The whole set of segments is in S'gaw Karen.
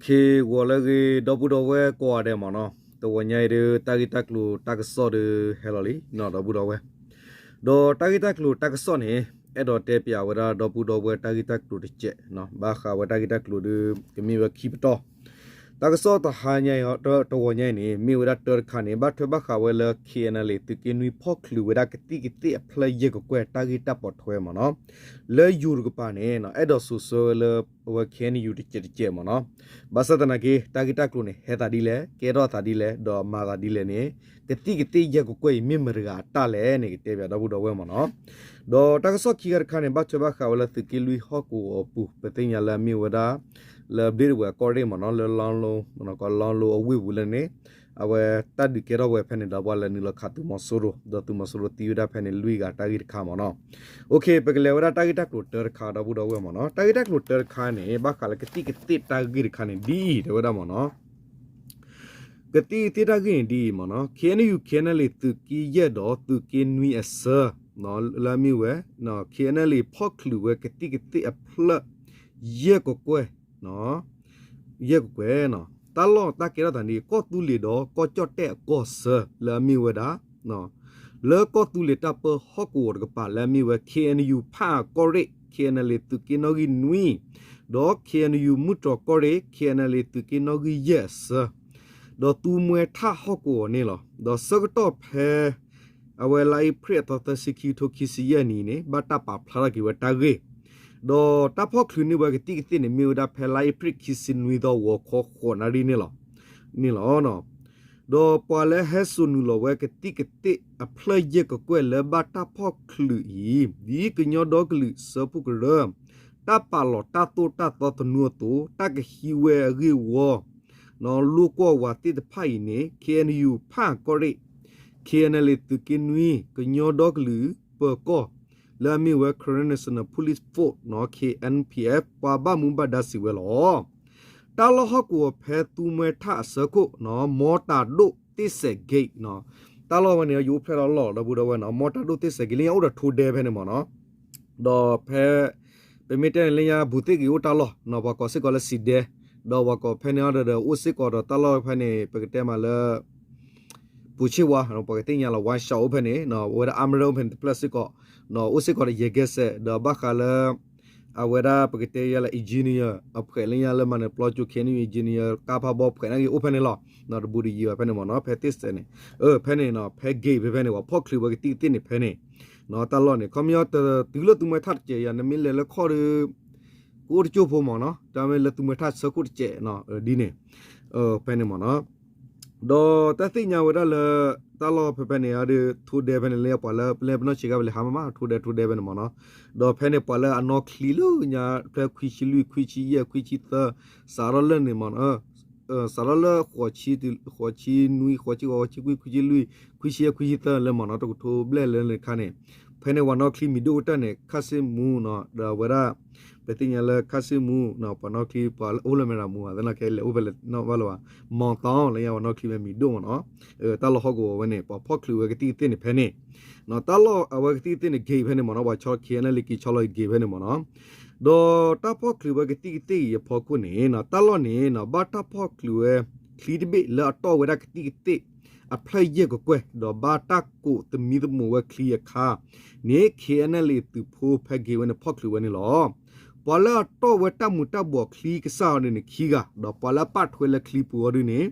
ဂီၤလၢအဂ့ၤ ဒီပုၢ်ဒီဝဲၢ်ကိးဂၤဒဲးမ့ၢ်နီၤ, တဂီၤညါအံၤဒီး တၢ်ဂ့ၢ်တၢ်ကျိၤတၢ်ကစီၣ်ဒီးဟဲလီၤလံနီၤ ဒီပုၢ်ဒီဝဲၢ်, ဒီးတၢ်ဂ့ၢ်တၢ်ကျိၤတၢ်ကစီၣ်န့ၣ် အဲၣ်ဒိးတဲပၠးဝဲဒၣ်ဒီပုၢ်ဒီဝဲၢ်တၢ်ဂ့ၢ်တၢ်ကျိၤတစဲး, ဘၣ်ဃးဝဲတၢ်ဂ့ၢ်တၢ်ကျိၤဒီး ကမ့ၢ်ဝဲခံပတီၢ်, တၢ်ကစီၣ်တဟါညါအံၤ တဂီၤညါအံၤန့ၣ် မ့ၢ်ဝဲဒၣ်တၢတခါန့ၣ် ဘၣ်ထွဲဘၣ်ဃးဝဲလၢ KNLA သုးက့နွံဖီၣ်ချုးဝဲဒၣ်ကသံၣ်ကသ့ၣ်အဖျၢၣ်ယဲၢ်ကကွဲၢ်တၢ်ဂ့ၢ်တၢ်ပိာ်ထွဲမ့ၢ်နီၤ, လၢယိၤတကပၤန့ၣ် အဲၣ်ဒိးစိာ်ဆှၢဝဲလၢ အဝဲ KNU တစဲးတစဲးမ့ၢ်နီၤ, ဘၣ်ဆၣ်သနာ်က့ တၢ်ဂ့ၢ်တၢ်ကျိၤန့ၣ် ဟဲသးဒ်လဲၣ် ကဲထီၣ်သးဒ်လဲၣ် ဒီးမၤသးဒ်လဲၣ်န့ၣ် ကသံၣ်ကသ့ၣ်ယဲၢ်ကကွဲၢ်အံၤ မ့ၢ်မတၤတဂၤအတၢ်လဲၣ်န့ၣ် ကတဲပၠးဒီပုၢ်ဒီဝဲၢ်မ့ၢ်နီၤ, ဒီးတၢ်ကစီၣ်ခံဂၤတခါန့ၣ် ဘၣ်ထွဲဘၣ်ဃးဝဲလၢသုးက့လွံၢ်ဟီၣ်ကဝီၤအပူၤ ပသ့ၣ်ညါလၢအမ့ၢ်ဝဲဒၣ် လၢဘျ့ဒဝဲၢ်ကီၢ်ရ့ၣ်မ့ၢ်နီၤ လၢ လီလိ လီလိအဝ့ၢ်ပူၤလၢန့ၣ် အဝဲတၢ်ဒုးကဲထီၣ်ဝဲဖဲန့ၣ်ဒီးပှၤလဲၤနုာ်လီၤခးသုးမီၤစိရိၤ ဒီးသုးမီၤစိရိၤသံဝဲဒၣ်ဖဲန့ၣ်လွံၢ်ဂၤတၢ်ဂ့ၢ်တခါမ့ၢ်နီၤ, ပကလဲၤဝဲဒၣ်တၢ်ဂ့ၢ်တၢ်ကျိၤတၢတခါဒီပုၢ်ဒီဝဲၢ်မ့ၢ်နီၤ, တၢ်ဂ့ၢ်တၢ်ကျိၤတၢတခါန့ၣ် ဘၣ်ဃးလၢကသံၣ်ကသ့ၣ်တၢ်ဂ့ၢ်တခါန့ၣ် ဒ်အံၤ တဲဝဲဒၣ်မ့ၢ်နီၤ ကသံၣ်ကသ့ၣ်တၢ်ဂ့ၢ်န့ၣ်ဒ်အံၤမ့ၢ်နီၤ, KNU KNLA သုးက့ယဲၢ်ဒီးသုးက့နွံအဆၢ လၢအမ့ၢ်ဝဲ KNLA ဖီၣ်ချုးဝဲကသံၣ်ကသ့ၣ်အဖျၢၣ် ယဲၢ်ကကွဲၢ် ယဲၢ်ကကွဲၢ်, တၢ်လီၢ်တၢ်ကဲထီၣ်သးန့ၣ် ကီၢ်သူလ့ၤဒီးကီၢ်ကၠီၣ်တဲၣ်အကီၢ်ဆၢ လၢအမ့ၢ်ဝဲဒၣ် လၢကီၢ်သူလ့ၤတၢ်ပၢဟီၣ်ကဝီၤတကပၤ လၢအမ့ၢ်ဝဲ KNU ဖၣ်အၣ်ကီၢ်ရ့ၣ် KNLA သုးက့နီၣ်ဂံၢ်နွံ ဒီး KNU မုၢ်တြီၤကီၢ်ရ့ၣ် KNLA သုးက့နီၣ်ဂံၢ်ယဲၢ်အဆၢ ဒီးသူမှဲထၣ်ဟီၣ်ကဝီၤန့ၣ်လီၤ. ဒီးဆၢကတီၢ်ဖဲ အဝဲလါအ့ဖြ့ၣ်အသီသၢဆံခံကထိခံဆံယဲၢ်နံၣ်န့ၣ် ဘၣ်တၢ်ပာ်ဖျါထီၣ်က့ၤဝဲတၢ်ဂ့ၢ် ဒီးတၢ်ဖီၣ်ချုးန့ၢ်ဝဲကသံၣ်ကသ့ၣ်န့ၣ် မ့ၢ်ဝဲဒၣ်ဖဲလါအ့ဖြ့ၣ်ခံဆံနွံသီ ဂီၤခီဃိးနၣ်ရံၣ်န့ၣ်လီၤ. န့ၣ်လီၤ. ဒီးပှၤလၢဟဲစိာ်နုာ်လီၤဝဲကသံၣ်ကသ့ၣ်အဖျၢၣ်ယဲၢ်ကကွဲၢ်လၢဘၣ်တၢ်ဖီၣ်ချုးအံၤ ဒ်ကညီဒီကလုာ်စၢဖှိၣ်ကရၢ တၢ်ပာ်လီၤတၢ်သိၣ်တၢ်သီသနူအသိး တၢ်ကဟံးဝဲအဂ့ၢ်ဝီ လိာ်ကွီၢ်ဝးသ့ၣ်တဖၣ်အံၤန့ၣ် KNU ဖၣ်အၣ်ကီၢ်ရ့ၣ် KNLA သုးက့နွံ ကညီဒီကလုာ်ပၢၤကီၢ် လၢအမ့ၢ်ဝဲ Karen National Police Force KNPF ပှၤဘၣ်မူဘၣ်ဒါစံးဝဲလီၤ. တၢ်လီၢ်ဟီၣ်ကဝီၤဖဲသူမှဲထၣ်အဆၢခိၣ် မီတၤဒိၣ်တ့ၢ်စဲး gate တၢ်လီၢ်ဝဲန့ၣ် ယအိၣ်ဖျဲၣ်ထီၣ်လီၢ်ဒီပုၢ်ဒီဝဲၢ်နီၤ မီတၤဒိၣ်တ့ၢ်စဲး gate လၢညါအိၣ်ဒီးထိဒဲဖဲန့ၣ်မ့ၢ်နီၤ ဒီးဖဲ ပမ့ၢ်တဲန့ၣ်လၢညါ ဘူးသ့ၣ်က့ၤအိၣ်တၢ်လီၢ် ပှၤကိးစ့ၢ်ကီးလၢစံးဒဲ ဒီးပှၤကိးဖဲန့ၣ်အီၤဒီး အိၣ်စ့ၢ်ကီးဒီးတၢ်လီၢ်ဖဲန့ၣ် ပကတဲမးလၢ ပူၤဆ့ၣ်ဝါ ပှၤကသ့ၣ်ညါလီၤ ဝါရှောင် အိၣ်ဖဲန့ၣ် ဝဲဒၣ် အါမရၢ အိၣ်ဖဲန့ၣ်တဖျၢၣ်စ့ၢ်ကီး အိၣ်စ့ၢ်ကီးဒီးယဲၢ်ကဲစဲး ဒီးဘၣ်ဃးလၢ အဝဲဒၣ်ပကတဲယဲလၢ engineer အဖှဲးလၢညါလၢမၤနၢၤပျီကၠိ KNU engineer ကါဖးဘီဖှဲးန့ၣ်ဂ့ၤ အိၣ်ဖဲန့ၣ်လီၤ. တဘူးတယံၤဘၣ်ဖဲန့ၣ်မ့ၢ်နီၤ ဖဲသ့ၣ်စဲးန့ၣ် ဖဲန့ၣ်နီၤ ဖဲ gate ဖဲဖဲန့ၣ် ပှၤဖီၣ်ချုးဝဲကသံၣ်ကသ့ၣ်န့ၣ်ဖဲန့ၣ် တၢ်လီၢ်န့ၣ် ခီပညီတတုၤလၢသူမှဲထၣ်တစဲးယၤ နမ့ၢ်လဲၤလၢခီၣ်ဒီး ကအိၣ်တကၠိၢ်ဖိမ့ၢ်နီၤ တၢ်မ့ၢ်လၢသူမှဲထၣ်ဆၢခိၣ်တစဲးနီၤ ဒ်န့ၣ် ဖဲန့ၣ်မ့ၢ်နီၤ ဒီးတၢ်သ့ၣ်ညါဝဲဒၣ်လၢ တၢ်လီၢ်ဖဲဖဲန့ၣ်ဒီး ထိဒဲဖဲန့ၣ်လၢပှၤလၢပလဲၤပနီၢ်ဆံးကါပလဲၤဟးမးမး ထိဒဲထိဒဲဖဲန့ၣ်မ့ၢ်နီၤ ဒီးဖဲန့ၣ်ပှၤလၢအနီၣ်ချံလၢညါ ဖဲခွံဆံလွံၢ် ခွံဆံယဲၢ် ခွံဆံသၢ စးထီၣ်လၢန့ၣ်မ့ၢ်နီၤ စးထီၣ်လၢ ဃိးဆံနွံ ဃိးဆံဃိး ဃိးဆံခွံ ခွံဆံလွံၢ် ခွံဆံယဲၢ် ခွံဆံသၢလၢမ့ၢ်နီၤ တကထိဘျဲၣ်လၢန့ၣ်တခါန့ၣ် ဖဲန့ၣ်ပှၤနီၣ်ချံမံၤဒိၣ်ကတၢၢ်န့ၣ် ခၣ်စ့ၣ်မူနီၤ ဒီးအဝဲဒၣ် ပသ့ၣ်ညါလၢခၣ်စ့ၣ်မူ ပှၤနီၣ်ချံ ပှၤအိၣ်လၢမဲာ်တၢ်မူဘၣ်သနာ်က့ လဲၤအိၣ်ဖဲလဲၣ်နီၣ်ဘၣ်လၢၤဘၣ် မီၤသီလၢညါပှၤနီၣ်ချံဝဲမံၤဒိၣ်မ့ၢ်နီၤ တၢ်လီၢ်ဟီၣ်ကဝီၤဝဲန့ၣ် ပှၤဖီၣ်ချုးဝဲကသံၣ်ကသ့ၣ်န့ၣ်ဖဲန့ၣ် တၢ်လီၢ်အဝဲကသံၣ်ကသ့ၣ်န့ၣ် gate ဖဲန့ၣ်မ့ၢ်နီၤ ပှၤဆီ KNLA က့ၤဆီလီၤ gate ဖဲန့ၣ်မ့ၢ်နီၤ ဒီးတၢ်ဖီၣ်ချုးဝဲကသံၣ်ကသ့ၣ်အံၤအဖီခိၣ်န့ၣ် တၢ်လီၢ်န့ၣ် ဘၣ်တၢ်ဖီၣ်ချုးဝဲ ချံတဘ့ၣ်လၢအတီၢ်ဝဲဒၣ်ကသံၣ်ကသ့ၣ် အဖျၢၣ်ယဲၢ်ကကွဲၢ် ဒီးဘၣ်တၢ်ကိးသမံသမိးဝဲချံအခါန့ၣ် KNLA သုးဖိဖဲ gate ဝဲန့ၣ် ဖီၣ်ချုးဝဲန့ၣ်လီၤ. ပှၤလၢအတီၢ်ဝဲတၢ်မူၤတၢ်ဘှီးချံကစၢ်အီၤန့ၣ်န့ၣ် ခံဂၤ ဒီးပှၤလၢအပာ်ထွဲလၢချံပူၤအီၤဒုန့ၣ်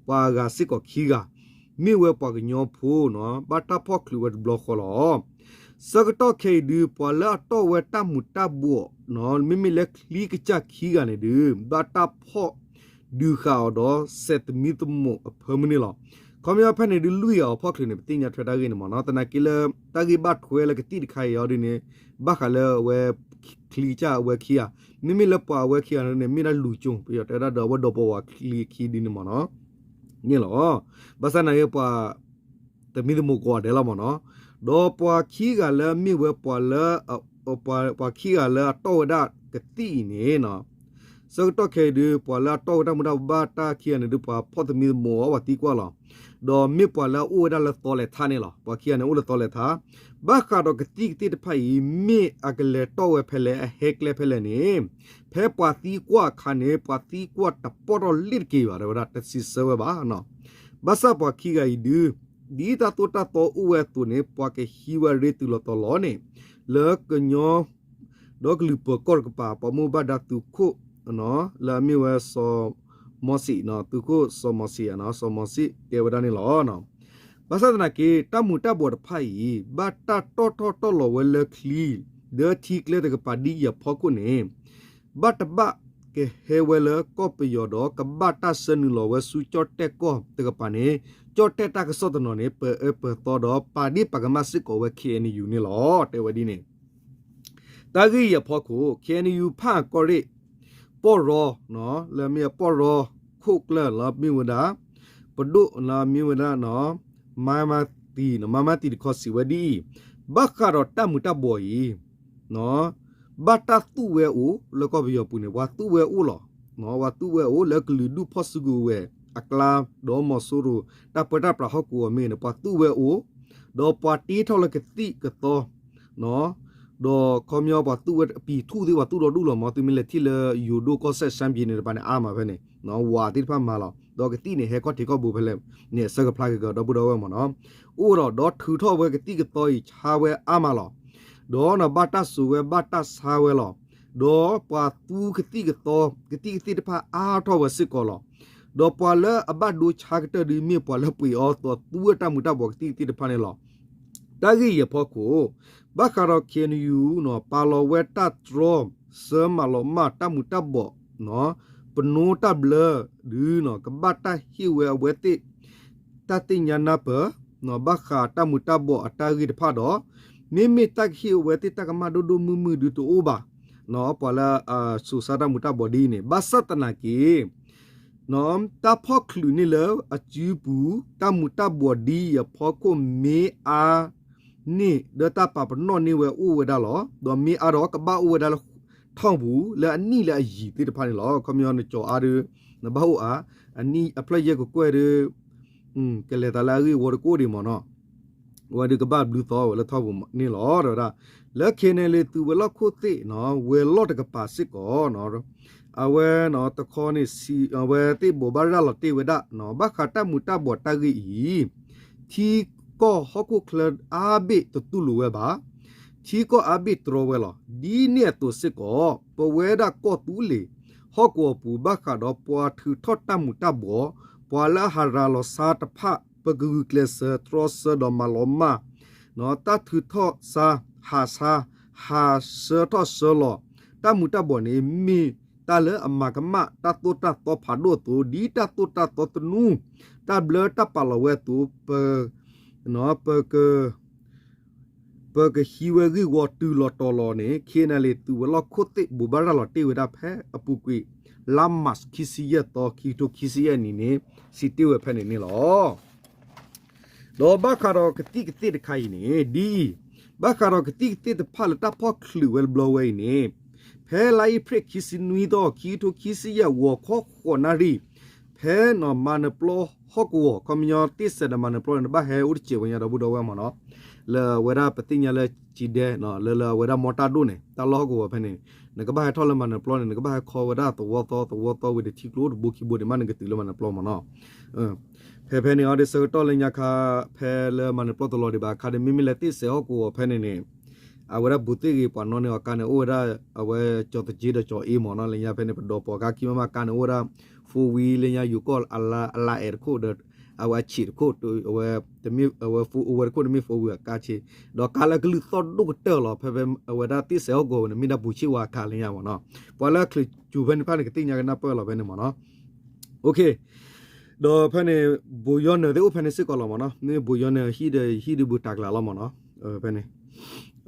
ပှၤအဂၤစ့ၢ်ကီးခံဂၤ မ့ၢ်ဝဲပှၤကညီဖိနီၤ ဘၣ်တၢ်ဖီၣ်ချုးဝဲတဘျီဃီလီၤ. ဆၢကတီၢ်ခဲအံၤဒု ပှၤလၢအတီၢ်ဝဲတၢ်မူၤတၢ်ဘှီးနီၤ မ့မ့ၢ်လၢချံကစၢ်ခံဂၤန့ၣ်ဒု ဘၣ်တၢ်ဖီၣ်ဒုးဃာ်အီၤဒီးစဲးသမံသမိးအဖၢမုၢ်န့ၣ်လီၤ. ခီပညီဖဲန့ၣ်ဒုလွံၢ်ဂၤအဖီၣ်ချုးန့ၣ် ပသ့ၣ်ညါထွဲတၢ်ဂ့ၢ်န့ၣ်မ့ၢ်နီၤ သနာ်က့လၢ တၢ်ဂ့ၢ်ဘၣ်ထွဲလၢကသံၣ်တခါအံၤအီၤဒုန့ၣ် ဘၣ်ဃးလၢအဝဲ ချံကစၢ်အဝဲခံဂၤ မ့မ့ၢ်လၢပှၤအဝဲခံဂၤန့ၣ် မ့ၢ်ဒၣ်လူၤကၠိ ပယီၤတဲဝဲဒၣ်ဒီးအဝဲဒီးပဝဲချံခံဒုန့ၣ်မ့ၢ်နီၤ န့ၣ်လီၤ. ဘၣ်ဆၣ်သနာ်က့ပှၤ သမံသမိးကိးဂၤဒဲးလီၤမ့ၢ်နီၤ. ဒီးပှၤခံဂၤလၢအမ့ၢ်ဝဲပှၤလၢ ပှၤခံဂၤလၢအတီၢ်ဝဲဒၣ်ကသံၣ်အံၤန့ၣ်နီၤ ဆၢကတီၢ်ခဲအံၤဒုး ပှၤလၢအတီၢ်ဝဲတၢ်မူၤတၢ်ဘှီးဘၣ်တၢ်ခံဂၤန့ၣ်ဒုး ပှၤဖီၣ်သမံသမိးအီၤ ပှၤသံကွၢ်လီၤ. ဒီးမ့ၢ်ပှၤလၢအအိၣ်ဝဲဒၣ်လၢသီလဲၤထးန့ၣ်လီၤ. ပှၤခံဂၤန့ၣ်အိၣ်လၢသီလဲၤထး, ဘၣ်ဃးဒီးကသံၣ်ကသ့ၣ်တဖၣ်အံၤ မ့ၢ်အကလဲၤတီၢ်ဝဲဖဲလဲၣ် အဟဲကျဲဖဲလဲၣ်န့ၣ် ဖဲပှၤသံကွၢ်အခါန့ၣ် ပှၤသံကွၢ်တပီၣ်ထီၣ်လံတက့ၢ်ဘၣ် တဲဝဲဒၣ် တစံးဆၢဝဲဘၣ်. ဘၣ်ဆၣ်ပှၤခံဂၤအံၤဒုး ဒ်တၢ်သိၣ်တၢ်သီအိၣ်ဝဲအသိးန့ၣ် ပှၤကဟံးဝဲအရ့တုၤလီၤတီၤလီၤန့ၣ် လၢကညီ ဒီကလုာ်ပၢၤကီၢ်တကပၤ ပှၤမိၢ်ဘၣ်ဒါသုးခိၣ် လၢအမ့ၢ်ဝဲစီၤမီၤစံး, သုးခိၣ်စီၤမီၤစံး, စီၤမီၤစံးတဲဝဲဒၣ်န့ၣ်လီၤ. ဘၣ်ဆၣ်သနာ်က့ တၢ်မူၤတၢ်ဘှီးတဖၣ်အံၤ ဘၣ်တၢ်တီၣ်ထီၣ်တီၣ်လီၤဝဲလၢချံ ဒီးထံကျဲတကပၤဒ်အံၤအဖီခိၣ်န့ၣ် ဘၣ်တဘၣ်ကဟဲဝဲလၢကီၢ်ပယီၤဒီး ကဘၣ်တၢ်ဆှၢနုာ်လီၤဝဲဆူကၠီၣ်တဲၣ်ကီၢ်တကပၤန့ၣ် ကၠီၣ်တဲၣ်တၢ်ကစီၣ်တနီၤန့ၣ် ပၢအၢပၢသီဒီး ပာ်ဒ့ၣ်ပာ်ကမၣ်စ့ၢ်ကီးဝဲ ခ့ၣ်အဲၣ်ယူၣ်န့ၣ်လီၤ. တဲဝဲဒ်န့ၣ် တၢ်ဂ့ၢ်အံၤအဖီခိၣ် ခ့ၣ်အဲၣ်ယူၣ် ဖၣ်အၣ်ကီၢ်ရ့ၣ် ပီၢ်ရီ လၢမ့ၢ်အပီၢ်ရီခိၣ်ကျၢၢ်လၢမ့ၢ်ဝဲဒၣ် ပဒိၣ်လၢမ့ၢ်ဝဲဒၣ် မါမါတံၤ, မါမါတံၤတခီစံးဝဲဒ်အံၤ, ဘၣ်ဃးဒီးတၢ်မူၤတၢ်ဘှီးအံၤ ဘၣ်တၢ်သူၣ်ဝဲအိၣ်လၢကီၢ်ပယီၤပူၤန့ၣ် ပှၤသူၣ်ဝဲအိၣ်လီၤ. ပှၤသူၣ်ဝဲအိၣ်လၢကလုာ်ဒူၣ်ဖီၣ်စုကဝဲၤအကျါ ဒီးမီၤစိရိၤ တၢ်ပၢတၢ်ပြးဟီၣ်ကဝီၤမ့ၢ်န့ၣ် ပှၤသူၣ်ဝဲအိၣ်, ဒီးပှၤတ့ထီၣ်လၢကသံၣ်ကသီ ဒီးခီပညီပှၤသူၣ်ဝဲအပံၤထူၣ်သ့ၣ် ပှၤသူၣ်ဒီဒူၣ်လီၤမး သုမ့ၢ်လဲၤထံၣ်လၢယိၤဒိၣ်ကီၢ်စဲၣ် ရှမ်းပြည် န့ၣ်တပၤန့ၣ် အါမးဖဲန့ၣ် ဝးသ့ၣ်တဖၣ်မၤလီၤ. ဒီးကသံၣ်န့ၣ် ဟဲခီၣ်ထံးခီၣ်ဘိဖဲလဲၣ်န့ၣ် အဆၢကဖျါက့ၤကဒီပုၢ်ဒီဝဲၢ်မးနီၤ အိၣ်ဒီး ဒီးထုးထီၣ်ဝဲကသံၣ်ကသီအံၤဆါဝဲအါမးလီၤ. ဒီးဘၣ်တၢ်စိာ်ဝဲဘၣ်တၢ်ဆါဝဲလီၤ. ဒီးပှၤသူကသံၣ်ကသီ ကသံၣ်ကသ့ၣ်တဖၣ်အါထီၣ်ဝဲစ့ၢ်ကီးလီၤ. ဒီးပှၤလၢအဘၣ်ဒိဆါကတၢၢ်ဒုးမ့ၢ်ပှၤလၢပှ့ၤအီၤသိးသူဝဲတၢ်မူၤတၢ်ဘှီးကသံၣ်ကသ့ၣ်တဖၣ်န့ၣ်လီၤ. တၢ်ဂ့ၢ်အံၤအဖီခိၣ် ဘၣ်ဃးဒီး ခ့ၣ်အဲၣ်ယူၣ် ပာ်လီၤဝဲတၢ်တြီဆၢမၤလီၤမၢ်တၢ်မူၤတၢ်ဘှီး ပနိတၢ်ဘျၢဒုး ကဘၣ်တၢ်ဟ့ၣ်ဝဲအဝဲသ့ၣ် တၢ်သ့ၣ်ညါနၢ်ပၢၢ် ဘၣ်ဃးတၢ်မူၤတၢ်ဘှီးအတၢ်ဂ့ၢ်တဖၣ်ဒီး မ့မ့ၢ်တၢ်ကဟ့ၣ်အဝဲသ့ၣ်တၢ်ကမၣ်ဒိၣ်ဒိၣ်မုၢ်မုၢ်ဒုးတအိၣ်ဘၣ်. ပှၤလၢအစိာ်ဆါတၢ်မူၤတၢ်ဘှီးဒ်အံၤန့ၣ် ဘၣ်ဆၣ်သနာ်က့ တၢ်ဖီၣ်ချုးန့ၢ်လၢအစုပူၤ တၢ်မူၤတၢ်ဘှီးဒ်အံၤအဖီခိၣ်မ့ၢ်အါန့ၢ် ဒီးတၢ်ပာ်ပနီၣ်န့ၢ်ဝဲအိၣ်ဝဲဒၣ်လီၤ. ဒီးမ့ၢ်အါဒီးကဘၣ်အိၣ်ဝဲဒၣ်လၢ ထောင်ပူၤ လၢအနံၣ်လၢအယံၤသ့ၣ်တဖၣ်န့ၣ်လီၤ. ခီပညီနကၠီၤအါဒီး နဘၣ်အိၣ်အါ အနံၣ်အဖျၢၣ်ယဲၢ်ကကွဲၢ်ဒီး ကလဲၤသးလၢအဂ့ၢ်အဝီတကအိၣ်ဒံးမးနီၤ အဝဲဒုးကဘၣ်ဘျုးသီဝဲလၢ ထောင်ပူၤ န့ၣ်လီၤ တဲဝဲဒၣ်. လၢ ခ့ၣ်အဲၣ်ယူၣ် သုးဝဲၤလီၢ်ခိၣ်သ့ၣ် ဝဲၤလီၢ်တကပၤစ့ၢ်ကီး အဝဲတခီန့ၣ် အဝဲသ့ၣ်ဘိးဘၣ်ရၤလီၤတ့ၢ်ဝဲဒၣ် ဘၣ်ဃးတၢ်မူၤတၢ်ဘှီးတၢ်ဂ့ၢ်အံၤ ထံကီၢ်ဟီၣ်ခိၣ်ချၢအါဘ့ၣ်တတူၢ်လိာ်ဝဲဘၣ်. ထံကီၢ်အါဘ့ၣ်တြီဝဲလီၤ. ဒ်န့ၣ်အသိးစ့ၢ်ကီး ပဝဲဒၣ်ကီၢ်သူလ့ၤ ဟီၣ်ကဝီၤပူၤ ဘၣ်ဃးဒီးပှၤထုးထီၣ်တၢ်မူၤတၢ်ဘှီး ပှၤလၢအဟးရၤလီၤဆါတဖၣ် ပကဂုာ်ကျဲးစၢးတြီဆၢဒီးမၤလီၤမၢ် တၢ်ထုးထီၣ်ဆါ ဟးဆါ ဟးဆှၢထီၣ်ဆှၢလီၤ တၢ်မူၤတၢ်ဘှီးန့ၣ် မ့ၢ်တၢ်လၢအမၤကမၣ်တၢ်သိၣ်တၢ်သီဖးဒိၣ်အသိး ဒ်တၢ်သိၣ်တၢ်သီသနူ တၢ်ဘျၢတၢ်ပာ်လီၤဝဲအသိး ပ ပက ပကဟံးဝဲဂ့ၢ်ဝီတုၤလီၤတီၤလီၤန့ၣ် ခ့ၣ်အဲၣ်ယူၣ် သုးဝဲၤလီၢ်ခိၣ်သ့ၣ် ဘိးဘၣ်ရၤလီၤတ့ၢ်ဝဲဒၣ်ဖဲအပူၤကွံာ် လါမး ခံဆံယဲၢ်သီ ခံကထိခံဆံယဲၢ်နံၣ်န့ၣ် စံးတ့ၢ်ဝဲဖဲန့ၣ်န့ၣ်လီၤ. ဒီးဘၣ်ဃးဒီးကသံၣ်ကသ့ၣ်တခါအံၤန့ၣ် ဒ်အံၤ, ဘၣ်ဃးဒီးကသံၣ်ကသ့ၣ်တဖၣ်လၢတၢ်ဖီၣ်ချုးဝဲတဘျီဝဲအံၤန့ၣ် ဖဲလါအ့ဖြ့ၣ်ခံဆံနွံသီ ခံကထိခံဆံယဲၢ် ဂီၤခီဃိးနၣ်ရံၣ် ဖဲနီၢ်မၤနၢၤပျီဟီၣ်ကဝီၤ ခီပညီသ့ၣ်စဲးဒီးမၤနၢၤပျီန့ၣ် နဘၣ်ဟဲအိၣ်တစဲးဝဲညါဒီပုၢ်ဒီဝဲၢ်မးနီၤ, လၢအဝဲဒၣ်ပသ့ၣ်ညါလၢစံဒဲ လၢလၢအဝဲဒၣ်မီတၢ်ဒိၣ်န့ၣ် တၢ်လီၢ်ဟီၣ်ကဝီၤဖဲန့ၣ် နကဘၣ်ဟဲထီၣ်လၢမၤနၢၤပျီန့ၣ် နကဘၣ်ဟဲခီဝဲဒၣ်သဝီသီသဝီသီဝံၤဒီးထံကျိတဘိခံဘိဒံးမး နကတုၤလၢမၤနၢၤပျီမးနီၤ. ဖဲဖဲန့ၣ်အီၤဒီးဆၢကတီၢ်လၢညါခါ ဖဲလၢမၤနၢၤပျီတလီၤဒံးဘၣ်အခါဒီး မ့မ့ၢ်လၢသ့ၣ်စဲးဟီၣ်ကဝီၤဖဲန့ၣ်န့ၣ် အဝဲဒၣ်ဘူးသ့ၣ်ဂ့ၤပှၤနီၣ်န့ၢ်အီၤကါန့ၣ် အိၣ်ဝဲဒၣ် အဝဲကၠီၤသက့ဒီးကၠီၤအ့မးနီၤ လၢညါဖဲန့ၣ် ပဒီးပိာ်ကါခံမးမးကါန့ၣ် အိၣ်ဝဲဒၣ် four wheel လၢညါယိၤကီၢ်အလါအဲးတခိၣ်ဒီး အဝဲအဆံးတခိၣ် အဝဲ အဝဲ four wheel တခိၣ်တမ့ၢ် four wheel အကါဆ့ ဒီးကါလၢကလုၢ်သီၣ်ဒိၣ်ကတၢၢ်လီၤ ဖဲဖဲအဝဲဒၣ်သ့ၣ်စဲးဟီၣ်ကဝီၤန့ၣ် မ့ၢ်ဒၣ်ဘူးဆ့ဝါကါလၢညါမးနီၤ ပှၤလၢအချုးစူၤဖဲန့ၣ်တဖၣ်န့ၣ် ကသ့ၣ်ညါကနၢ်ပၢၢ်လီၤဖဲန့ၣ်မးနီၤ. ဒီးဖဲန့ၣ် ဘိးယီနၢၤသ့ၣ်အိၣ်ဖဲန့ၣ်စ့ၢ်ကီးလီၤမးနီၤ မ့ၢ်ဘိးယီနၢၤဟံၣ်ဒီးဟံၣ်ဒုးဘူးတၤကျးလီၤမးနီၤ ဖဲန့ၣ်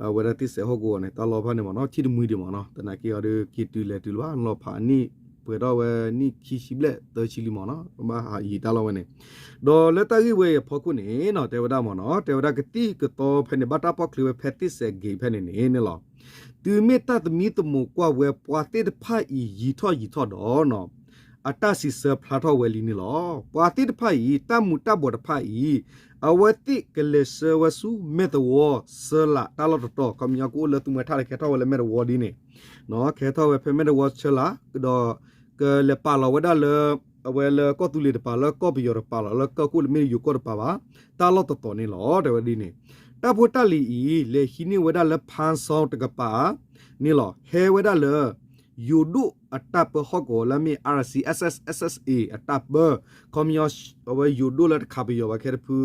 အဝဲဒၣ်သ့ၣ်စဲးဟီၣ်ကဝီၤန့ၣ် တၢ်လီၢ်ဖဲန့ၣ်မးနီၤ ထံၣ်တမှံဒံးမးနီၤ သနာ်က့အီၤဒီးက့ၤတုၤလဲၤတုၤလၢၤဘၣ် လီၤဖးနံၣ်ပှဲၤထီၣ်ဝဲနံၣ်ခံဆံဘျဲၣ်သၢဆံလံမးနီၤ ဘၣ်ဟးယံာ်တၢ်လီၢ်ဝဲန့ၣ် ဒီးလၢတၢ်ဂ့ၢ်ဝဲအံၤအဖီခိၣ်န့ၣ်နီၤ တဲဝဲဒၣ်မးနီၤ တဲဝဲဒၣ်ကသံၣ်ကသီဖဲန့ၣ် ဘၣ်တၢ်ဖီၣ်ချုးဝဲဖဲသ့ၣ်စဲးဂ့ၤဖဲန့ၣ်န့ၣ်န့ၣ်လီၤ. တုၤမ့ၢ်တၢ်သမံသမိးကွၢ်ဝဲပှၤသ့ၣ်တဖၣ်အံၤယံာ်ထီၣ်ယံာ်ထီၣ်ဒီး အတၢ်စံးဆၢဖျါထီၣ်ဝဲလံန့ၣ်လီၤ. ပှၤသ့ၣ်တဖၣ်အံၤ တၢ်မူၤတၢ်ဘှီးတဖၣ်အံၤ အဝဲသ့ၣ်ကလဲၤဆှၢဝဲဆူမဲၢ်သဝီဆၢလးတၢ်လီၢ်တတီၤ ခီပညီကအိၣ်လၢသူမှဲထၣ်ဒီးကဲထီၣ်ဝဲလၢမဲၢ်သဝီဒ်န့ၣ် ကဲထီၣ်ဝဲဖဲမဲၢ်သဝီဆၢလး ဒီး ကလဲၤပာ်လီၤဝဲဒၣ်လၢ အဝဲလၢကီၢ်သူလ့ၤတပၤ လၢကီၢ်ပယီၤတပၤလီၤ လၢကီၢ်ခိၣ်လၢမ့ၢ်ယိၤကီၢ်တပၤဘၣ် တၢ်လီၢ်တတီၤန့ၣ်လီၤ တဲဝဲဒ်န့ၣ်. တၢ်ဖိတၢ်လံၤအံၤ လဲၤဟံးန့ၢ်ဝဲဒၣ်လၢဖၣ်စီတကပၤန့ၣ်လီၤ ဟဲဝဲဒၣ်လၢ ယိၤဒိၣ်အတၢ်ပၢဟီၣ်ကဝီၤလၢအမ့ၢ် RCSS/SSA အတၢ်ပၢ ခီပညီ အဝဲယိၤဒိၣ်လၢတခးပယီၤဘၣ်ခဲတဖု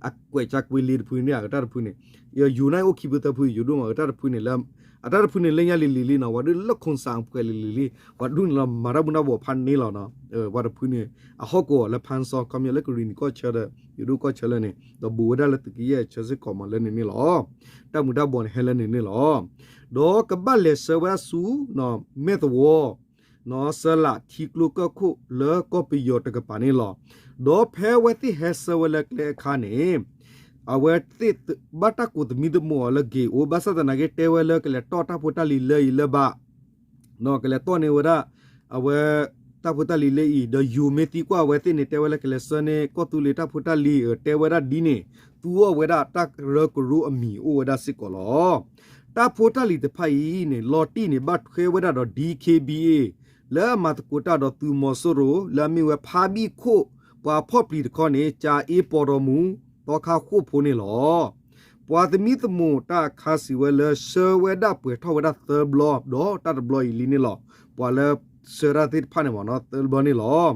အကွဲးကၠါကွ့လ့တဖုန့ၣ် အတၢ်တဖုန့ၣ် ယိၤန့ၣ်အိၣ်ခံဖုသၢဖု ယိၤဒိၣ်မး အတၢ်တဖုန့ၣ်လၢ အတၢ်တဖုန့ၣ်လၢညါလံၤလံၤလံနီၤ ပှၤဒုးလၢခိၣ်စးပှဲၤလံၤလံၤလံ ပှၤဒုးန့ၣ်လီၤ မၤတၢ်မူၤတၢ်ဘှီးဖးန့ၢ်လီၤနီၤ ပှၤတဖုန့ၣ် အဟီၣ်ကဝီၤလၢဖၣ်စီ ခီပညီလၢကရံၣ်နံၤကီၢ်ဆၢဒီး ယိၤဒိၣ်ကီၢ်ဆၢလၢန့ၣ် ဒီးဘူးဝဲဒၣ်လၢသုးကယဲၢ်ဆၢစ့ၢ်ကီးမးလၢန့ၣ်န့ၣ်လီၤ. တၢ်မူၤတၢ်ဘှီးန့ၣ်ဟဲလၢန့ၣ်န့ၣ်လီၤ. ဒီးကဘၣ်လဲၤဆှၢဝဲဒၣ်ဆူ မဲၢ်သဝီ နီၢ်စၢလးထံကျိကၢၢ်ခိၣ်လၢကီၢ်ပယီၤတကပၤန့ၣ်လီၤ. ဒီးဖဲအဝဲသ့ၣ်ဟဲဆှၢဝဲလၢကျဲအခါန့ၣ် အဝဲသ့ၣ်ဘၣ်တၢ်ကိးသမံသမိးအီၤလၢဂ့ၤအိၣ် ဘၣ်ဆၣ်သနာ်က့တဲဝဲလၢကလဲၤတီၢ်တၢ်ဖိတၢ်လံၤလၢအံၤလၢဘၣ် ကလဲၤတီၢ်န့ၢ်ဝဲဒၣ် အဝဲ တၢ်ဖိတၢ်လံၤလၢအံၤ ဒီးယိၤမ့ၢ်သံကွၢ်အဝဲသ့ၣ်န့ၣ် တဲဝဲလၢကလဲၤဆှၢန့ၢ်ကီၢ်သူလ့ၤတၢ်ဖိတၢ်လံၤ တဲဝဲဒၣ်ဒ်န့ၣ် သူအီၣ်ဝဲဒၣ်တၢ်ကရၢကရိအမံၤအိၣ်ဝဲဒၣ်စ့ၢ်ကီးလီၤ. တၢ်ဖိတၢ်လံၤတဖၣ်အံၤန့ၣ် လီၤတံၢ်န့ၣ် ဘၣ်ထွဲဝဲဒၣ်ဒီး DKBA လၢအမၤသကိးတၢ်ဒီးသုးမီၤစိရိၤ လၢအမ့ၢ်ဝဲဖါဘံၣ်ခိၣ် ပှၤဖီၣ်ပျံၤတခီန့ၣ် ကၠၤအ့ပီၢ်တီၢ်မူ သီခါဃိၣ်ဖိန့ၣ်လီၤ. ပှၤသမံသမိးတၢ်အခါစံးဝဲလၢ ဆှၢဝဲဒၣ်ပှဲၤထီၣ်ဝဲဒၣ်သၢဘျီ ဒီးတၢ်တဘျီအံၤလံန့ၣ်လီၤ. ပှၤလၢဆှၢတၢ်သ့ၣ်တဖၣ်န့ၣ်မ့ၢ်နီၤ သၢဘျီန့ၣ်လီၤ.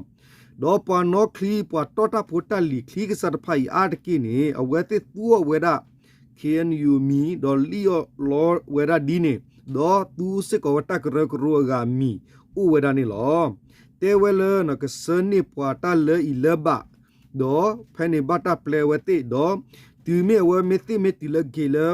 ဒီးပှၤနီၣ်ချံ ပှၤတီၢ်တၢ်ဖိတၢ်လံၤချံကစၢ်တဖၣ်အံၤအါတက့ၢ်န့ၣ် အဝဲသ့ၣ်သူအီၣ်ဝဲဒၣ် KNU မံၤ ဒီးလံၣ်အီၣ်လီဝဲဒၣ်ဒ်န့ၣ် ဒီးသူစ့ၢ်ကီးဝဲတၢ်ကရၢကရိအဂၤအမံၤအိၣ်ဝဲဒၣ်န့ၣ်လီၤ. တဲဝဲလၢ ကဆှၢန့ၢ်ပှၤတၢ်လၢအံၤလၢဘၣ် ဒီးဖဲန့ၣ်ဘၣ်တၢ်ပျဲဝဲသ့ၣ်ဒီး တုၤမ့ၢ်အဝဲမ့ၢ်သ့ၣ်မ့ၢ်တုၤလၢက့ၤလၢ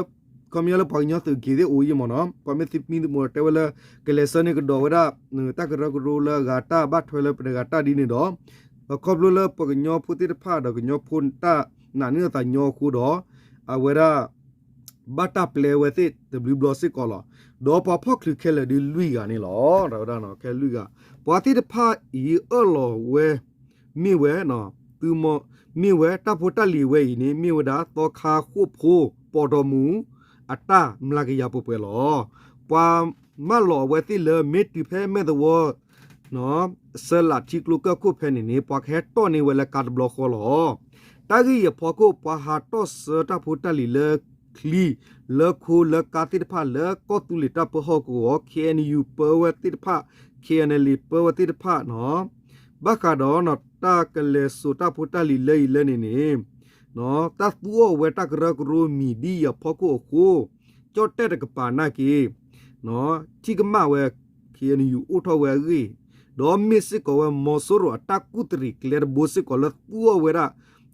ခီပညီလၢပှၤကညီသုးက့ၤသ့ၣ်အိၣ်အံၤမ့ၢ်နီၤ ပှၤမ့ၢ်သမံသမိးတဲဝဲလၢ ကလဲၤဆှၢန့ၢ်ကဒီးဝဲဒၣ် တၢ်ကရၢကရိလၢအဂၤတၢ်ဘၣ်ထွဲလၢပတဂၤတၢ်ဒ်န့ၣ်ဒီး ခီဖျိလၢပှၤကညီဖိသ့ၣ်တဖၣ်ဒီးကညီဖိတၢ်နာ်န့ၢ်အသးညီအဃိဒီး အဝဲဒၣ် ဘၣ်တၢ်ပျဲဝဲသ့ၣ်တဘျုးဘျီစ့ၢ်ကီးလီၤ. ဒီးပှၤဖီၣ်ချုးခဲလၢာ်ဒုးလွံၢ်ဂၤန့ၣ်လီၤ. ဝဲဒၣ်ခဲလွံၢ်ဂၤ ပှၤသ့ၣ်တဖၣ်အံၤအၢၣ်လီၤဝဲ မ့ၢ်ဝဲ သုးမီၤ မ့ၢ်ဝဲတၢ်ဖိတၢ်လံၤဝဲအံၤန့ၣ် မ့ၢ်ဝဲဒၣ်သီခါဃိၣ်ဖိ ပီၢ်တီၢ်မူ အတၢ်မျးကယၤပှဲၤပှဲၤလီၤ. ပှၤမၢလီၤအဝဲသ့ၣ်လၢမ့ၢ်တုၤဖဲမဲၢ်သဝီ စၢလးထံကျိကၢၢ်ခိၣ်ဖဲန့ၣ်န့ၣ် ပှၤကဟဲတီၢ်န့ၢ်ဝဲလၢကါတဘျီဃီလီၤ. တၢ်ဂ့ၢ်အံၤအဖီခိၣ် ပှၤဟးတီၢ်ဆှၢတၢ်ဖိတၢ်လံၤလၢချံ လၢခိလၢကါသ့ၣ်တဖၣ်လၢကီၢ်သူလ့ၤတၢ်ပၢဟီၣ်ကဝီၤ KNU ပၢဝဲသ့ၣ်တဖၣ် KNLA ပၢဝဲသ့ၣ်တဖၣ်နီၤ ဘၣ်ဃးဒီးတၢ်ကလဲၤစိာ်တၢ်ဖိတၢ်လံၤလၢအံၤလၢန့ၣ်န့ၣ် တၢ်သူအီၣ်ဝဲတၢ်ကရၢကရိမံၤဒ်အံၤအဖီခိၣ်အဃိ ကၠီၣ်တဲၣ်တကပၤနာ်က့ၤ ထံၣ်ကမၣ်ဝဲ KNU အိၣ်ထီၣ်ဝဲအဂ့ၢ် ဒီးမ့ၢ်စ့ၢ်ကီးဝဲမီၤစိရိၤအတၢ်ကူၣ်တရံးကျဲတဘိစ့ၢ်ကီးလၢသူအီၣ်ဝဲဒၣ်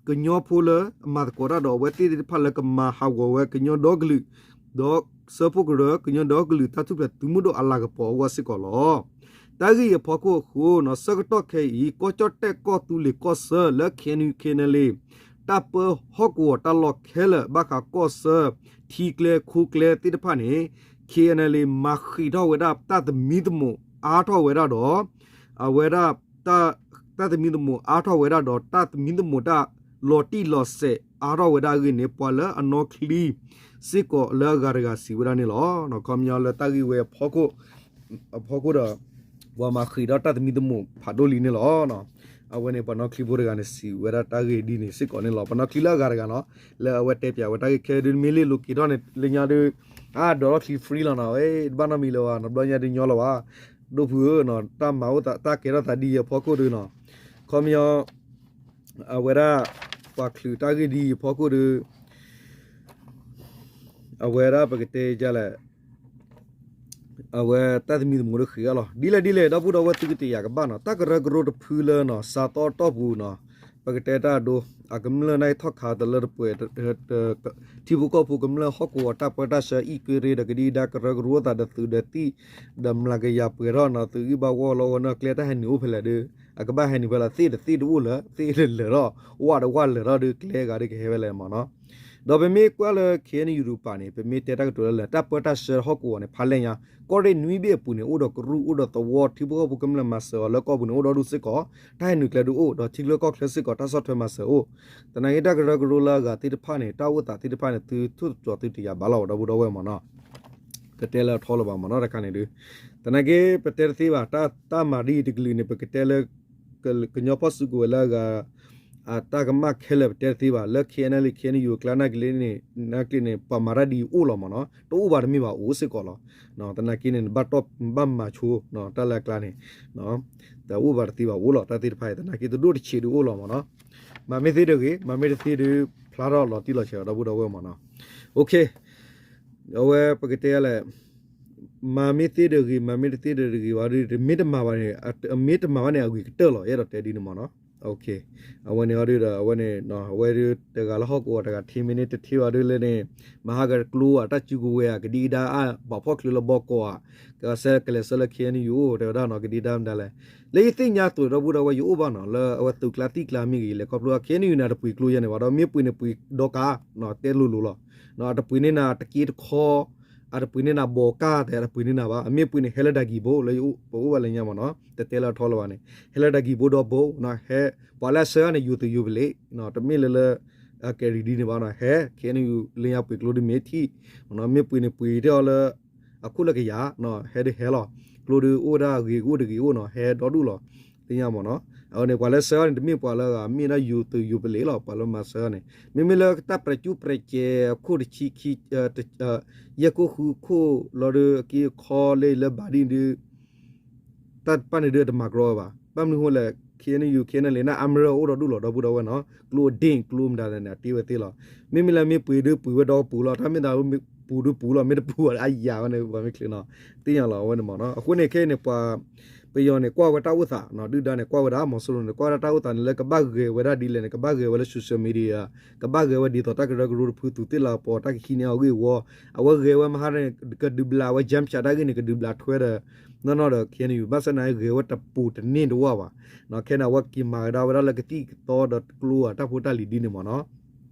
ကညီဖိလၢအမၤသကိးတၢ်ဒီးအဝဲသ့ၣ်သ့ၣ်တဖၣ်လၢကမၤဟးဂီၤဝဲကညီဒီကလုာ် ဒီးစၢဖှိၣ်ကရၢကညီဒီကလုာ်တၢ်ထူၣ်ဖျဲးသုးမုၢ်ဒိၣ်အလၤကပီၤအဂီၢ်စ့ၢ်ကီးလီၤ. တၢ်ဂ့ၢ်အံၤအဖီခိၣ်အဃိနီၤ ဆၢကတီၢ်ခဲအံၤ ကီၢ်ကၠီၣ်တဲၣ်ကီၢ်သူလ့ၤကီၢ်ဆၢလၢ KNU KNLA တၢ်ပၢဟီၣ်ကဝီၤတၢ်လီၢ်ခဲလၢာ် ဘၣ်ဃးကီၢ်ဆၢ ထံကျဲခိကျဲသ့ၣ်တဖၣ်န့ၣ် KNLA မၤဃံးထီၣ်ဝဲဒၣ်တၢ်သမံသမိးအါထီၣ်ဝဲဒၣ်ဒီး အဝဲဒၣ် တၢ်သမံသမိးအါထီၣ်ဝဲဒၣ်ဒီး တၢ်သမံသမိးတၢ်လီၤတံၢ်လီၤဆဲးအါထီၣ်ဝဲဒၣ်အဂ့ၢ်န့ၣ် ပှၤလၢအနီၣ်ချံ စ့ၢ်ကီးလၢအဂၤတဂၤစံးဝဲဒၣ်န့ၣ်လီၤ. ခီပညီလၢတၢ်ဂ့ၢ်ဝဲအဖီခိၣ် အဖီခိၣ်ဒီး ပှၤမၤဃံးဒီးတၢ်သမံသမိးဖးဒိၣ်လံန့ၣ်လီၤ. အဝဲန့ၣ် ပှၤနီၣ်ချံဖိတဂၤန့ၣ် စံးဝဲဒၣ်တၢ်ဂ့ၢ်ဒ်န့ၣ်စ့ၢ်ကီးန့ၣ်လီၤ. ပှၤနီၣ်ချံလၢအဂၤတဂၤနီၤ လၢအဝဲတဲပၠးဝဲတၢ်ဂ့ၢ်ခဲဒုး မ့ၢ်လ့ၣ်လိၤက့ၤထီၣ်န့ၣ် လၢညါဒုး အါ ဒိးထီၣ်ချံ free လီၤနီၤ တဘၣ်နီတမံၤလၢၤဘၣ် နဘျီညါဒုးညီလီၤဘၣ် ဒိၣ်ဖုဧၢနီၤ တၢ်မၤအိၣ်သး တၢ်ကဲထီၣ်သးဒ်အံၤအဖီခိၣ်ဒုးနီၤ ခီပညီ အဝဲဒၣ် ပှၤချုးတၢ်ဂ့ၢ်ဒ်အံၤအဖီခိၣ်ဒီး အဝဲဒၣ်ပကတဲဒ်လဲၣ် အဝဲတၢ်သမံသမိးဒီးဃံးအါလီၤ ဒ်လဲၣ်ဒ်လဲၣ် ဒီပုၢ်ဒီဝဲၢ်သုကတယာ်ကဘၣ်နီၤ တၢ်ကရၢကရိတဖုလၢနီၤ စးသီအတီၢ်ပူၤနီၤ ပကတဲတၢ်အဒိ အကမျၢၢ်န့ၣ်ထီၣ်ခးတလၢတပှဲၤ ထံဖိကီၢ်ဖိကမျၢၢ်ဟီၣ်ကဝီၤတၢ်ပၢတၢ်ဆှၢအံၣ်ကရ့ဒီးကဒံဒါကရၢကရိသးဒီးသုးဒီးသံၣ် ဒီးမျးကယၤပှဲၤထီၣ်နီၤ သုးဂံၢ်ဘါဝီလီၤဝဲနီၤ ကျဲတၢ်ဟဲနုာ်အိၣ်ဖဲလဲၣ်ဒီး အကဘၣ်ဟဲနုာ်ဖဲလဲၣ် သ့ၣ်ဒီးသ့ၣ်တအိၣ်လၢၤ သ့ၣ်လၢာ်ထီၣ် ဝၣ်ဒီးဝၣ်လၢာ်ထီၣ်ဒီး ကျဲဂၤဒီးကဟဲဖဲလဲၣ်မ့ၢ်နီၤ ဒီးပမ့ၢ်ကွၢ်လၢ ခ့ၣ်အဲၣ်ယူၣ်တပၤန့ၣ် ပမ့ၢ်တဲတၢ်ကတိၤလၢလၢ တၢ်ပၢတၢ်ဆှၢဟီၣ်ကဝီၤန့ၣ် ဖးလဲၢ်ညါ, ကီၢ်ရ့ၣ်နွံဘ့ၣ်အပူၤန့ၣ် အိၣ်ဒီးကရူၢ် အိၣ်ဒီးသဝီ ထံဖိကီၢ်ဖိကမျၢၢ်မၤစၢၤအီၤလၢကီၢ်ပူၤန့ၣ် အိၣ်ဒီဒူၣ်စ့ၢ်ကီး, တၢ်ဟဲနုာ်ကျဲဒုးအိၣ် ဒီးထံချၢကီၢ်ချၢစ့ၢ်ကီး တၢ်ဆီၣ်ထွဲမၤစၢၤအိၣ်, သနာ်က့တၢ်ကရၢကရိလၢအဂၤသ့ၣ်တဖၣ်န့ၣ် တၢ်အိၣ်သးသ့ၣ်တဖၣ်န့ၣ် သုထိၣ်သတြီၤသုတယာ်ဘၣ်လီၤ ဒီပုၢ်ဒီဝဲၢ်မ့ၢ်နီၤ, ကတဲလၢအထီလၢၤဘၣ်မ့ၢ်နီၤ တခါန့ၣ်ဒုး, သနာ်က့ ပတဲတသ့ဘၣ် တၢ်မၤဒ်အံၤတကလုာ်န့ၣ် ပကတဲလၢ ကညီဖီၣ်စုကဝဲၤလၢအဂၤ အတၢ်ကမၣ်ခဲလၢာ်ပတဲတသ့ဘၣ် လၢ ခ့ၣ်အဲၣ်ယူၣ် ခ့ၣ်အဲၣ်ယူၣ် အကျါန့ၣ် နာ်က့န့ၣ် ပှၤမၤတၢ်ဒ်အံၤအိၣ်လီၤမ့ၢ်နီၤ, တအိၣ်ဘၣ်တမ့ၢ်ဘၣ်အိၣ်စ့ၢ်ကီးလီၤ, သနာ်က့န့ၣ် နဘၣ်မၤဆိ တၢ်လၢအကျါန့ၣ် တအိၣ်ဘၣ်တသ့ဘၣ်အိၣ်လီၤ တၢ်သ့ၣ်တဖၣ်အံၤ သနာ်က့တဒိၣ်တဆံးဒုးအိၣ်လီၤမ့ၢ်နီၤ, မၤမ့ၢ်သ့တဂ့ၤ မၤမ့ၢ်တသ့ဒုး ဖျါထီၣ်လီၤတံၢ်လီၤဆဲးဒီပုၢ်ဒီဝဲၢ်မ့ၢ်နီၤ, အဝဲပကတဲလဲၣ် မၤမ့ၢ်သ့ဒီးဂ့ၤ မၤမ့ၢ်တသ့ဒီးတဂ့ၤဘၣ်ဒီး မ့ၢ်တမၤဘၣ်န့ၣ် မ့ၢ်တမၤဘၣ်န့ၣ် အဂ့ၤကတၢၢ်လီၤ ယအဲၣ်ဒိးတဲဒ်န့ၣ်မ့ၢ်နီၤ, အဝဲန့ၣ်အီၤဒုးဒီး အဝဲန့ၣ် အဝဲဒုးတဂၤလၢဟီၣ်ကဝီၤတဂၤထံမ့ၢ်န့ၣ် တထံဘၣ်ဒုးလဲၣ်န့ၣ် မၤဟးဂီၤကျိဧါ တၢ်စုကဝဲၤဧါ ကဒံကဒါအါ ပာ်ဖှိၣ်ချုးလၢဘီကီးဧါ ကဆဲကလဲၤဆှၢလၢ ခ့ၣ်အဲၣ်ယူၣ် အိၣ်တဲဝဲဒၣ်နီၤ ကဒံကဒါမတၤလဲၣ်, လၢယသ့ၣ်ညါအသိးဒီပုၢ်ဒီဝဲၢ် ယအိၣ်ဘၣ်နီၤ လၢအဝဲသုးကျါသံၣ်ကျါမ့ၢ်ဂ့ၤ လဲၤခီဖျိ ခ့ၣ်အဲၣ်ယူၣ်န့ၣ် အတပှ့ၤကျိယဲန့ၣ်ဘၣ်ဒီး မ့ၢ်ပှ့ၤန့ၣ်ပှ့ၤဒီကါ တဲလိၤလိၤလီၤ, အတပှ့ၤန့ၢ်နၤတက့တခီ အတပှ့ၤန့ၢ်နၤဘီကါတဲ အတပှ့ၤန့ၢ်နၤဘၣ် အမ့ၢ်ပှ့ၤန့ၣ် ဟဲလၢဒၤကံၤဘိ လၢပအိၣ်ဘၣ်လၢညါမ့ၢ်နီၤ တတဲလၢအထီလၢၤဘၣ်န့ၣ် ဟဲလၢဒၤကံၤဘိဒီဘိ ဟဲ ပှၤလၢအဆှၢန့ၣ် ယိၤသုးယိၤပလံး တမ့ၢ်လၢလၢ အကဲရံၣ်ဒ်န့ၣ်ဘၣ်နီၤ ဟဲ ခ့ၣ်အဲၣ်ယူၣ် လၢညါပှ့ၤကျိဒ်မ့ၢ်ထံၣ် မ့ၢ်ပှ့ၤန့ၣ်ပှ့ၤတဲအီၤလၢ အခိၣ်လၢကယၤ ဟဲဒုးဟဲလီၤ, ကျိဒုးအိၣ်ဝဲဒၣ်ဂ့ၤကအိၣ်တဂ့ၤအိၣ်နီၤ ဟဲဒီဒူၣ်လီၤ သ့ၣ်ညါမ့ၢ်နီၤ, အဝဲန့ၣ် ပှၤလၢဆှၢန့ၣ် တမ့ၢ်ပှၤလၢအဂၤ မ့ၢ်ဒၣ်ယိၤသုးယိၤပလံးလီၤ ပှၤလၢမၤဆှၢန့ၣ် မ့မ့ၢ်လၢတၢ်ပြဲးကူပြဲးကဲအခိၣ်တဆံခံ ယဲၢ်ခိၣ်ဃုခိၣ်လီၤဒုးအက့အခီလၢလၢဘၣ်ဒ်န့ၣ်ဒုး တၢ်တဖၣ်န့ၣ်ဒုးတမၤကြီဝဲဘၣ် ဘၣ်မနုၤအဃိလဲၣ် ခ့ၣ်အဲၣ်ယူၣ် ခ့ၣ်အဲၣ်ယူၣ် လံန့ၣ် အမရၢအိၣ်ဒီဒူၣ်လီၤ ဒီပုၢ်ဒီဝဲၢ်နီၤ ကျိအဒ့ၣ်ကျိမတၤလဲၣ်န့ၣ် အတ့ဝဲသ့လီၤ, မ့မ့ၢ်လၢမ့ၢ်ပှ့ၤဒုးပှ့ၤဝဲဒီကပူၤလီၤ တၢ်မ့ၢ်သးပူၤဒုးပူၤလီၤ မ့ၢ်တပူၤအယၤဝဲန့ၣ် ပှၤမ့ၢ်ချ့နီၤ သ့ၣ်ညါလီၤ အဝဲန့ၣ်မ့ၢ်နီၤ အဃိန့ၣ်ခဲအံၤန့ၣ် ပှၤ ပယီၤန့ၣ် ကွၢ်ဝဲတၢ်အိၣ်သး ဒုၣ်ဒါန့ၣ် ကွၢ်ဝဲဒၣ် မီၤစိရိၤန့ၣ် ကွၢ်ဝဲဒၣ်တၢ်အိၣ်သးန့ၣ် လၢကဘၣ်ဂဲၤဝဲဒၣ်ဒ်လဲၣ်န့ၣ် ကဘၣ်ဂဲၤဝဲလၢ social media ကဘၣ်ဂဲၤဝဲဒ်သိးတၢ်ကရၢကရိတဖု သူးသ့ၣ်လၤကပီၤ တၢ်ကဟံးန့ၢ်အဂ့ၢ်အဝီ အဝဲဂဲၤဝဲမဟါန့ၣ် ကဒုးဘျးဝဲ jump shot တၢ်ဂ့ၢ်န့ၣ် ကဒုးဘျးထွဲဒီး နီၢ်နီၢ်ဒီး ခ့ၣ်အဲၣ်ယူၣ် ဘၣ်ဆၣ်သနာ်က့ဂဲၤဝဲတပူၤတန့ၢ်တဝၢ်ဘၣ်, ခဲန့ၣ် အဝဲက့ၤမၤကဒါဝဲဒၣ်လၢကသံၣ်ကသီဒီးကျိဧါ တၢ်ဖိတၢ်လံၤဒ်န့ၣ်မ့ၢ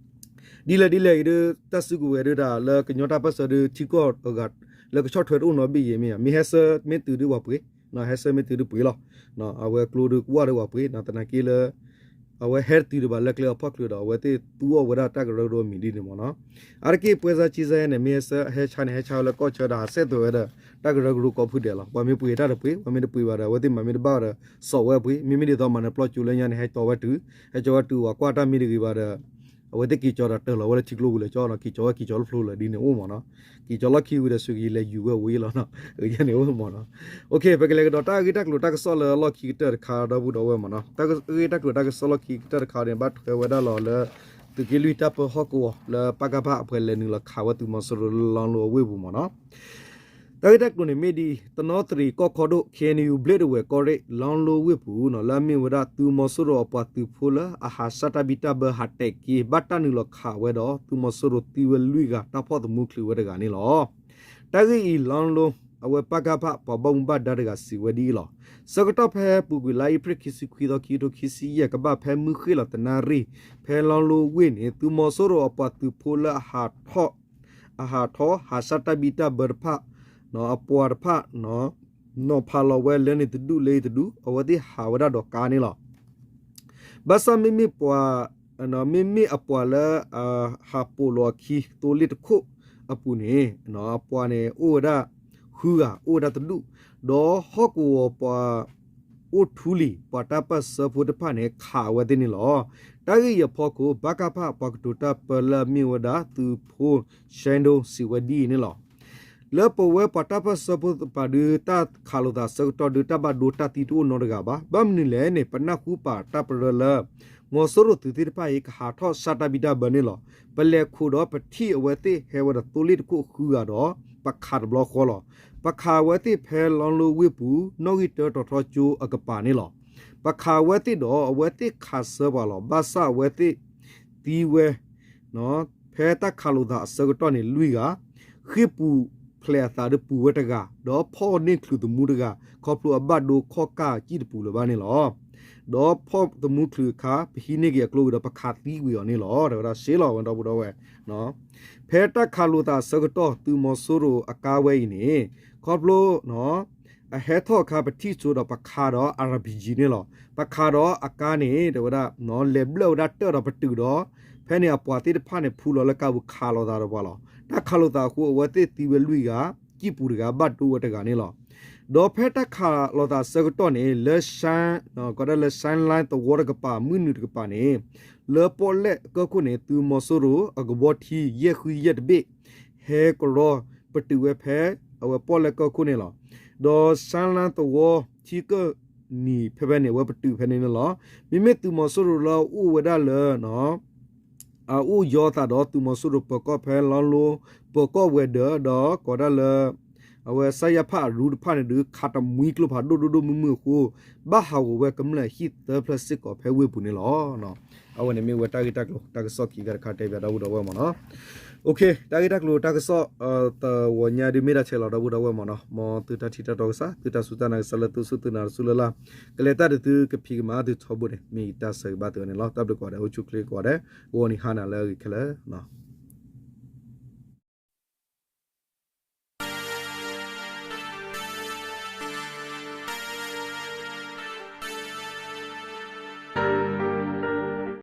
်နီၤ ဒ်လဲၣ်ဒ်လဲၣ်အံၤဒုး တၢ်စုကဝဲၤဒုးတၢ်လၢကညီတၢ်ပၢၢ်ဆၢဒုး ထံကီၢ်အဂၤ လၢကဆီၣ်ထွဲတအိၣ်နီတဘ့ၣ်ယဲၢ်မ့ၢ်ဧါ, မ့ၢ်ဟဲဆၢမ့ၢ်တုၤဒုးပှၤပှ့ၤ, ဟဲဆၢမ့ၢ်တုၤဒုးပှ့ၤလီၤ, အဝဲကျိဒုးကဝၢ်ဒုးပှၤပှ့ၤ သနာ်က့လၢ အဝဲဟဲတတုၤဒံးဘၣ်လၢကျဲအဖီခိၣ်ဒီး အဝဲသ့ၣ်သူအီၤဝဲဒၣ်တၢ်ကရၢကရိမံၤဒ်န့ၣ်မ့ၢ်နီၤ, အါတက့ၢ်ပှဲၤစါဆံစါယဲန့ၣ် မ့ၢ်ဟဲဆၢဟဲဆါန့ၣ် ဟဲဆါဝဲလၢကီၢ်ဆၢဒီး ဟးဆဲးသွဲးဝဲဒီး တၢ်ကရၢကရိကိးဖုဒဲးလီၤ, ပှၤမ့ၢ်ပှ့ၤတၢ်တပှ့ၤ, ပှၤမ့ၢ်တပှ့ၤဘၣ်ဒီး အဝဲသ့ၣ်မၤမ့ၢ်တဘၣ်ဒီး စိာ်ဝဲပှ့ၤ, မ့မ့ၢ်ဒ်သိးမၤနၢၤပျီကၠိလၢညါန့ၣ် ဟဲကၠီဝဲတုၤ, ဟဲကၠီဝဲတုၤ ပှၤကွၢ်တၢ်မ့ၢ်တဂ့ၤဘၣ်ဒီး အဝဲသ့ၣ်က့ၤကၠီဒီးတၢ်လီၤဝဲလၢထံကျိပူၤလဲၤကၠီနီၤ, က့ၤကၠီဝဲက့ၤကၠီလၢဖျိလၢဒ်န့ၣ်အိၣ်မ့ၢ်နီၤ, က့ၤကၠီလီၢ်ခံဝံၤဒီး စူၤက့ၤလဲၤယူၤဝဲဝံၤလီၤနီၤ, ယဲန့ၣ်အိၣ်မ့ၢ်နီၤ, ပကလဲၤကဒီးတၢ်ဂ့ၢ်တၢ်ကျိၤတၢ်ကစီၣ်လၢအလီၢ်ခံကတၢၢ်တခါဒီပုၢ်ဒီဝဲၢ်မ့ၢ်နီၤ, တၢ်ဂ့ၢ်တၢ်ကျိၤတၢ်ကစီၣ်လီၢ်ခံကတၢၢ်တခါန့ၣ် ဘၣ်ထွဲဝဲဒၣ်လီၤလၢ သုးက့လွံၢ်တၢ်ပၢဟီၣ်ကဝီၤ လၢပကဖ အပှဲၤလဲၤနုာ်လီၤခးဝဲသုးမီၤစိရိၤလၢလီလိၤအဝ့ၢ်ပူၤမ့ၢ်နီၤ တၢ်ဂ့ၢ်တၢ်ကျိၤန့ၣ်မ့ၢ်ဒ်အံၤ, တနီသရံၣ်ကီၢ်ခီဒိၣ် ခ့ၣ်အဲၣ်ယူၣ် ဘျ့းဒဝဲၢ်ကီၢ်ရ့ၣ် လီလိၤဝ့ၢ်ပူၤနီၤ လၢအမ့ၢ်ဝဲဒၣ်သုးမီၤစိရိၤအပှၤသုးဖိလၢအဟးဆှၢတၢ်ဘံၣ်တၢ်ဘၢဟးတဲာ်က့ၤ ဘၣ်တၢ်နုာ်လီၤခးဝဲဒီး သုးမီၤစိရိၤသံဝဲလွံၢ်ဂၤ တၢ်ဖီၣ်သမူချုးဝဲတဂၤန့ၣ်လီၤ. တၢ်ဂ့ၢ်အံၤ လီလိၤ အဝဲပကဖ ပှၤဘၣ်မူဘၣ်ဒါတဂၤစံးဝဲဒ်အံၤလီၤ. ဆၢကတီၢ်ဖဲပူၤကွံာ်လါအ့ဖြ့ၣ်ခံဆံခွံသီ ခံကထိခံဆံယဲၢ် ကဘၣ်ဖဲမုၢ်ဃ့ၢ်လီၤတနၣ်ရံၣ် ဖဲလီလိၤဝ့ၢ်န့ၣ် သုးမီၤစိရိၤအပှၤသုးဖိလၢအဟးထီၣ် အဟးထီၣ်ဟးဆှၢတၢ်ဘံၣ်တၢ်ဘၢတဖၣ် အပှၤတဖၣ် နီၤဖးလီၤဝဲလၢန့ၣ်တဒူၣ်လၢအံၤတဒူၣ် အဝဲသ့ၣ်ဟးဝဲဒၣ်ဒီးကါန့ၣ်လီၤ. ဘၣ်ဆၣ်မ့မ့ၢ်ပှၤ မ့မ့ၢ်အပှၤလၢ ဟးပိာ်လီၤအခံသိလ့ၣ်တခိၣ်အပူၤန့ၣ် အပှၤန့ၣ်အိၣ်ဝဲဒၣ် ဃုဂၤ အိၣ်ဝဲဒၣ်တဒူၣ် ဒီးဟီၣ်ကဝီၤပှၤ အိၣ်ထူလံၤ ပှၤတၢ်ပၢၢ်ဆၢဖိတဖၣ်န့ၣ် ခးအဝဲသ့ၣ်န့ၣ်လီၤ. တၢ်ဂ့ၢ်အံၤအဖီခိၣ် ပကဖ ပှၤကတိၤတၢ်ပၢလၢအမ့ၢ်ဝဲဒၣ်သုးဖိ Shandong စံးဝဲဒ်အံၤန့ၣ်လီၤ. လၢပဝဲပှၤတၢ်ပၢၢ်ဆၢဖိတဖၣ်ဒုး တၢ်ခးလိာ်သးဆၢကတီၢ်ဒုး တၢ်ဘၣ်ဒိတၢ်သံတအိၣ်နီတဂၤဘၣ်. ဘၣ်မနုၤလဲၣ်န့ၣ် ပနၢ်ဟူပာ်တၢ်ပရၢလၢ မီၤစိရိၤသုးသ့ၣ်တဖၣ်အံၤ ကဟးထီၣ်ဆှၢတၢ်ဘံၣ်တၢ်ဘၢန့ၣ်လီၤ. ပလဲၤခိးဒီးပထံၣ်အဝဲသ့ၣ်ဟဲဝဲဒီးသိလ့ၣ်တခိၣ်ဃုဂၤဒီး ပခးတဘျီဃီလီၤ. ပခးအဝဲသ့ၣ်ဖဲလီလိၤဝ့ၢ်ပူၤ နီၣ်ဂံၢ်တၢတီၤထီကၠိအကပၤန့ၣ်လီၤ. ပခးအဝဲသ့ၣ်ဒီး အဝဲသ့ၣ်ခးဆၢပှၤလီၤ. ဘၣ်ဆၣ်အဝဲသ့ၣ်သံဝဲ ဖဲတၢ်ခးလိာ်သးအဆၢကတီၢ်န့ၣ်လွံၢ်ဂၤ, ဃ့ၢ်ပူၤဖျဲးအသးဒုးပူၤဝဲတဂၤ, ဒီးဖီၣ်န့ၢ်ချုးသမူတဂၤ ခီဖျိအဘၣ်ဒိခီၣ်ကၢ်စံၣ်တပူၤလၢၤဘၣ်န့ၣ်လီၤ. ဒီးဖီၣ်သမူချုးအခါ ပဟံးန့ၢ်က့ၤအကျိဝံၤဒီး ပခးသံကွံာ်အီၤန့ၣ်လီၤ. တဲဝဲဒၣ်ရှဲလီၤဝဲဒီပုၢ်ဒီဝဲၢ်, ဖဲတၢ်ခးလိာ်သးအဆၢကတီၢ် သုးမီၤစိရိၤအကါဝဲအံၤန့ၣ် ခီဖျိ အဟဲထီၣ်အခါ ပထံၣ်ဆိဒီးပခးဒီး အၣ်ပီၣ်ကၠံၣ်န့ၣ်လီၤ. ပခးဒီးအကါန့ၣ် တဲဝဲဒၣ် လဲၤဘျၢၣ်ဝဲဒၣ်တၢၣ်ဒီးပတုာ်ဒီး ဖဲန့ၣ်အပှၤသ့ၣ်တဖၣ်န့ၣ် ဖူလီၤလၢကါပူၤခးလိာ်သးဒီးပှၤလီၤ. တၢ်ခးလိာ်သးအဃိ အဝဲသ့ၣ်သံဝဲလွံၢ်ဂၤ, စံၣ်ပူၤတဂၤ ဘၣ်ဒိဝဲတဂၤန့ၣ်လီၤ. ဒီးဖဲတၢ်ခးလိာ်သးအဆၢကတီၢ်န့ၣ် လၢ ကီးဒၣ်လၢ ရှဲလါသဝီတကပၤ မုၢ်နုာ်တကပၤန့ၣ် လၢပီၣ်လဲၣ်ကၢၢ်ခိၣ်န့ၣ် သုးမီၤစိရိၤအကဘီထံ ယဲၢ်ဃုယဲၢ်တဘ့ၣ် ဟဲကရီပတုာ်ဝဲဖဲ အဝဲပီၣ်လဲၣ်ကၢၢ်ခိၣ်န့ၣ်လီၤ. ဒီးရှဲလါသဝီထံကၢၢ်နံၤဖဲဖဲန့ၣ် အဝဲပတုာ်ဖဲန့ၣ်န့ၣ်လီၤ. မ့မ့ၢ်သုးမီၤစိရိၤလၢအအိၣ်ဝဲဒၣ်လၢ အအိၣ်ယီၤသးဒီးသုးမီၤစိရိၤပၢၤကီၢ်ဖဲလီလိ ပၢၤကီၢ်ဝဲၤဒၢးဒီး ကီးဒၣ်လၢ အဝဲစါယါဖးအရူတဖၣ်န့ၣ်ဒီး ခးတမှံကျိဖးဒိၣ်ဒိၣ်ဒိၣ်မုၢ်မုၢ်အဃိ ဘၣ်ဟးဂီၤဝဲကမျၢၢ်ဟံၣ်သၢဖျၢၣ်စ့ၢ်ကီးဖဲဝ့ၢ်ပူၤန့ၣ်လီၤ. အဝဲန့ၣ်မ့ၢ်ဝဲတၢ်ဂ့ၢ်တၢ်ကျိၤတၢ်ကစီၣ်ခံဂၤတခါတဲဘၣ်ဒီပုၢ်ဒီဝဲၢ်မ့ၢ်နီၤ. တၢ်ဂ့ၢ်တၢ်ကျိၤတၢ်ကစီၣ် သဝီညါဒုးမ့ၢ်ဒၣ်ထဲလီၤ ဒီပုၢ်ဒီဝဲၢ်မ့ၢ်နီၤ. မ်သုတၢ်ထံၣ်တၢ်တီကစၢ် သုတၢ်စူၢ်တၢ်နာ်ကစၢ်လၢသုစူၢ်သုနာ်တစူၢ်လၢ်လၢ် ကလဲၤတၢ်ဒုးသုကဖံးကမၤသုထီဘိန့ၣ် မ့ၢ်ယတၢ်ဆၢဂ့ၤဘၣ်သုဝဲန့ၣ်လီၤ. တၢ်ဘျုးကိးဂၤဒဲး အိၣ်ဆူၣ်ချ့ကိးဂၤဒဲး ဂီၤနံၤဟါနၤလၢအဂ့ၤခဲလၢာ်